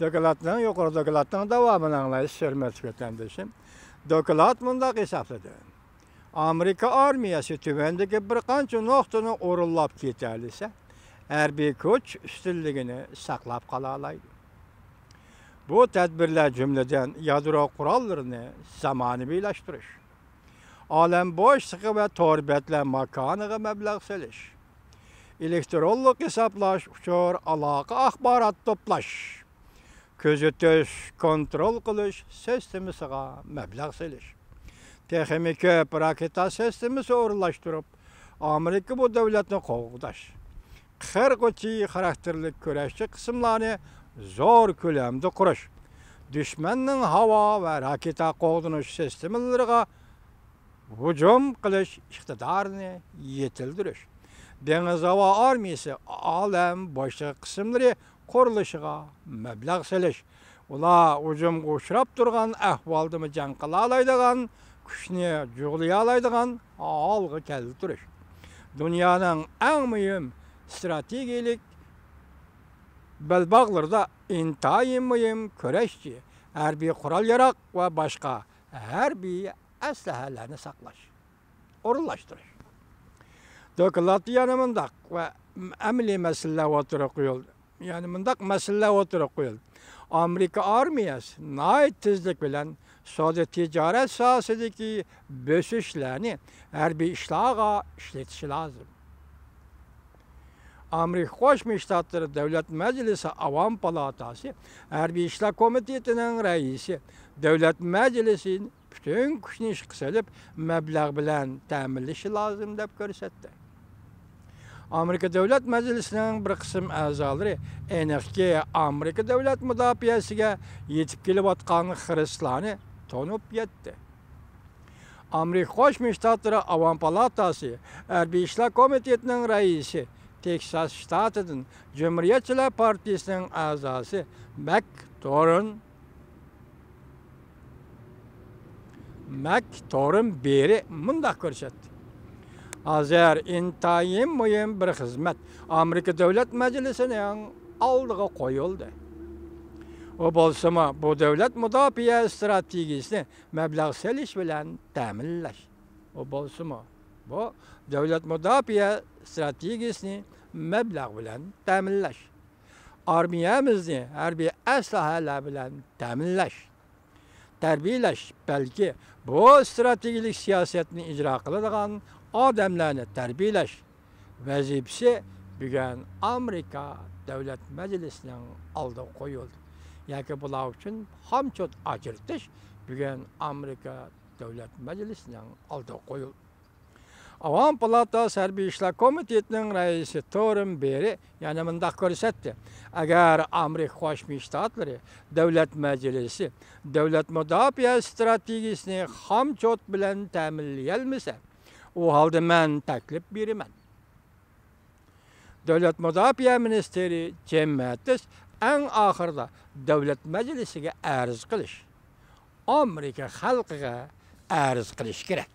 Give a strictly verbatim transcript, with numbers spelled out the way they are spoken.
دوكلاتنىڭ، يۇقىرى دوكلاتنىڭ داۋامىنى ئاڭلايسىز، ھۆرمەتلىك ۋەتەندىشىم. دوكلات مۇنداق ھېسابلىدى: ئامېرىكا ئارمىيەسى تۆۋەندىكى بىر قانچە نۇقتىنى ئورۇنلاپ كېتەلىسە، ھەربىي كۈچ ئۈستۈنلۈكىنى ساقلاپ قالالايدۇ. بۇ تەدبىرلەر جۈملىدىن يادرو قوراللىرىنى زامانىۋىلاشتۇرۇش، ئالەم بوشلۇقى ۋە تور بەتلەر ماكانىغا مەبلەغ سېلىش، ئېلېكترونلۇق ھېسابلاش، ئۇچۇر ئالاقە ئاخبارات توپلاش، كۆزىتىش، كونترول قىلىش سىستېمىسىغا مەبلەغ سېلىش، تېخىمۇ كۆپ راكېتا سىستېمىسى ئورۇنلاشتۇرۇپ، ئامېرىكا بۇ دۆلەتنى قوغداش، قىرغۇچى خاراكتېرلىك كۈرەشچى قىسىملارنى زور كۆلەمدە قۇرۇش، دۈشمەننىڭ ھاۋا ۋە راكېتا قوغدىنىش سىستېمىلىرىغا ھۇجۇم قىلىش ئىقتىدارىنى يېتىلدۈرۈش، دېڭىز ھاۋا ئارمىيىسى، ئالەم بوشلۇقى قىسىملىرى قۇرۇلۇشىغا مەبلەغ سېلىش، ئۇلار ھۇجۇمغا ئۇچراپ تۇرغان ئەھۋالدىمۇ جەڭ قىلالايدىغان، كۈچنى جۇغلىيالايدىغان ھالغا كەلتۈرۈش، دۇنيانىڭ ئەڭ مۇھىم ئىستراتېگىيەلىك بەلباغلىرىدا ئىنتايىن مۇھىم كۈرەشچى ھەربىي قورال-ياراغ ۋە باشقا ھەربىي ئەسلىھەلەرنى ساقلاش، ئورۇنلاشتۇرۇش. دوكلاتتا يەنە مۇنداق ۋە ئەمەلىي مەسىلىلەر ئوتتۇرىغا قويۇلدى. يەنە مۇنداق مەسىلىلەر ئوتتۇرىغا قويۇلدى. ئامېرىكا ئارمىيەسى ناھايىتى تېزلىك بىلەن سودا تىجارەت ساھەسىدىكى بۆسۈشلەرنى ھەربىي ئىشلارغا ئىشلىتىشى لازىم. ئامېرىكا قوشما شتاتلىرى دۆلەت مەجلىسى ئاۋام پالاتاسى ھەربىي ئىشلار كومىتېتىنىڭ رەئىسى دۆلەت مەجلىسى پۈتۈن كۈچنى ئىشقا سېلىپ، مەبلەغ بىلەن تەمىنلىشى لازىم، دەپ كۆرسەتتى. ئامېرىكا دۆلەت مەجلىسىنىڭ بىر قىسىم ئەزالىرى، ئېنىقكى، ئامېرىكا دۆلەت مۇداپىئەسىگە يېتىپ كېلىۋاتقان خىرىسلارنى تونۇپ يەتتى. ئامېرىكا قوشما شتاتلىرى ئاۋام پالاتاسى ھەربىي ئىشلار كومىتېتىنىڭ رەئىسى، تېكساس شتاتىدىن جۇمھۇرىيەتچىلەر پارتىيىسىنىڭ ئەزاسى مەك تورن مەك تورن بېرى مۇنداق كۆرسەتتى: ھازىر ئىنتايىن مۇھىم بىر خىزمەت ئامېرىكا دۆلەت مەجلىسىنىڭ ئالدىغا قويۇلدى. ئۇ بولسىمۇ بۇ دۆلەت مۇداپىئە ئىستراتېگىيىسىنى مەبلەغ سېلىش بىلەن تەمىنلەش. ئۇ بولسىمۇ بۇ دۆلەت مۇداپىئە ئىستراتېگىيىسىنى مەبلەغ بىلەن تەمىنلەش، ئارمىيەمىزنى ھەربىي ئەسلىھەلەر بىلەن تەمىنلەش، تەربىيەلەش، بەلكى بۇ ئىستراتېگىيەلىك سىياسەتنى ئىجرا قىلىدىغان ئادەملەرنى تەربىيەلەش ۋەزىپىسى بۈگۈن ئامېرىكا دۆلەت مەجلىسىنىڭ ئالدىغا قويۇلدى. ياكى بۇلار ئۈچۈن خامچوت ئاجرىتىش بۈگۈن ئامېرىكا دۆلەت مەجلىسىنىڭ ئالدىغا قويۇلدى. ئاۋام پالاتاسى ھەربىي ئىشلار كومىتېتىنىڭ رەئىسى تورن بېرى يەنە مۇنداق كۆرسەتتى: ئەگەر ئامېرىكا قوشما شتاتلىرى دۆلەت مەجلىسى دۆلەت مۇداپىئە ئىستراتېگىيىسىنى خامچوت بىلەن تەمىنلىيەلمىسە، ئۇ ھالدا مەن تەكلىپ بېرىمەن. دۆلەت مۇداپىئە مىنىستىرى جىم ماتىس ئەڭ ئاخىرىدا دۆلەت مەجلىسىگە ئەرز قىلىش، ئامېرىكا خەلقىگە ئەرز قىلىش كېرەك.